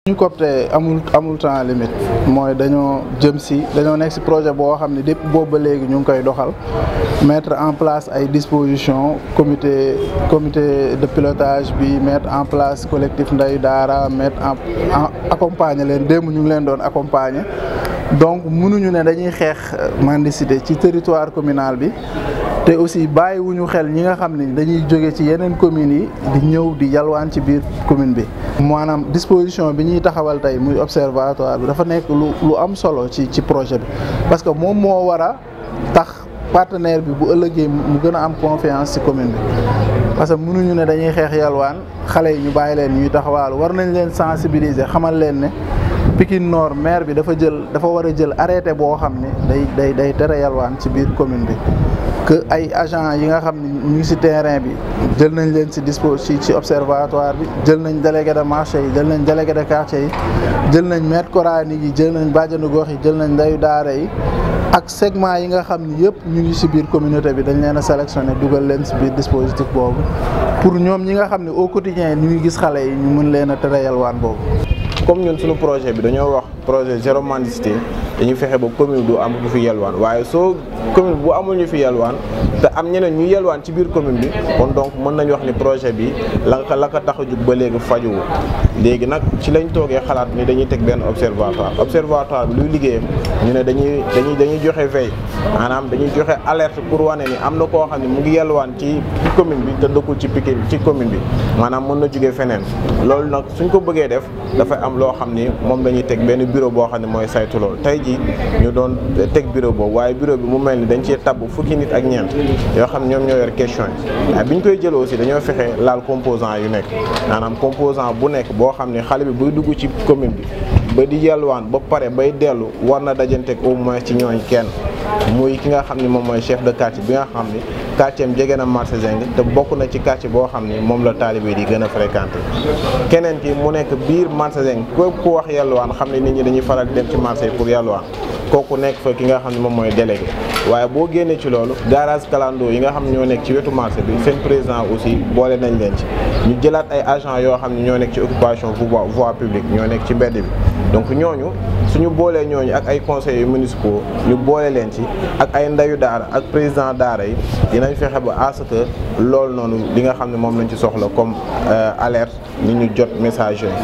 ñu copte amul temps limite mooy dañoo nekk ci projet boo xam ne depuis boobu ba léegi ñu ngi koy doxal mettre en place ay dispositions comité de pilotage bi mettre en place collectif Ndeyu Daara mettre en accompagner leen démb ñu ngi leen doon accompagner donc mënuñu ne dañuy xeex mendicité ci territoire communal bi te aussi bàyyiwuñu xel ñi nga xam ne dañuy jóge ci yeneen communes yi di ñëw di yalwaan ci biir commune bi. maanaam disposition bi ñuy taxawal tey muy observatoire bi dafa nekk lu am solo ci projet bi parce que moom moo war a tax partenaire bi bu ëllëgee mu gën a am confiance ci commune bi. parce que mënuñu ne dañuy xeex yalwaan xale yi ñu bàyyi leen ñuy taxawaalu war nañ leen sensibiliser xamal leen ne Pikine Nord maire bi dafa war a jël arrêté boo xam ne day tere yalwaan ci biir commune bi. que ay agents yi nga xam ne ñu ngi ci terrain bi jël nañ leen ci observatoire bi jël nañ délégué de marché yi jël nañ délégué de quartier yi jël nañ maître coranique yi jël nañ bàjjenu gox yi jël nañ ndeyu daara yi ak segment yi nga xam ni yëpp ñu ngi ci biir communauté bi dañ leen a sélectionné dugal leen ci biir dispositif boobu pour ñoom ñi nga xam ne au quotidien ñu ngi gis xale yi ñu mën leen a tere yalwaan boobu. comme ñun suñu projet bi dañoo wax projet zéro mendicité dañuy fexe ba commune du am ñu fi yalwaan waaye soo commune bu amul ñu fi yalwaan te am ñeneen ñu yalwaan ci biir commune bi kon donc mën nañu wax ni projet bi la ko tax a jug ba léegi fajuwu léegi nag ci lañ toogee xalaat ni dañuy teg benn observatoire bi luy liggéeyam ñu ne dañuy joxe veille maanaam dañuy joxe alerte pour wane ni am na koo xam ne mu ngi yalwaan ci commune bi te dëkkul ci Pikine ci commune bi maanaam mën na jugee feneen loolu nag suñ ko bëggee def dafay am loo xam ni moom dañuy teg benn bureau boo xam ne mooy saytu loolu tey ji ñu doon teg bureau boobu waaye bureau bi mu mel ni dañ cee tabb fukki nit ak ñeent yoo xam ne ñoom ñoo yor question yi waaye bi ñu koy jël aussi dañoo fexe laal composant yu nekk maanaam composant bu nekk boo xam ne xale bi buy dugg ci commune bi ba di yalwaan ba pare bay dellu war na dajanteeg au moins ci ñooñ kenn muy ki nga xam ne moom mooy chef de quartier bi nga xam ni quartier am jege na marché Zeng te bokk na ci quartier boo xam ni moom la taalibe di gën a fréquenté keneen ki mu nekk biir marché Zeng képp ku wax yalwaan xam ne nit ñi dañuy faral di dem ci marché yi pour yalwaan kooku nekk fa ki nga xam ne moom mooy délégué waaye boo génnee ci loolu garage Kalando yi nga xam ne ñoo nekk ci wetu marché bi seen président aussi boole nañ leen ci ñu jëlaat ay agents yoo xam ne ñoo nekk ci occupation voie publique ñoo nekk ci mbedd bi donc ñooñu suñu boolee ñooñu ak ay conseillers municipaux ñu boole leen ci ak ay ndeyu daara ak président daara yi dinañ fexe ba à ce que loolu noonu li nga xam ne moom lañ ci soxla comme alerte ni ñu jot message yooyu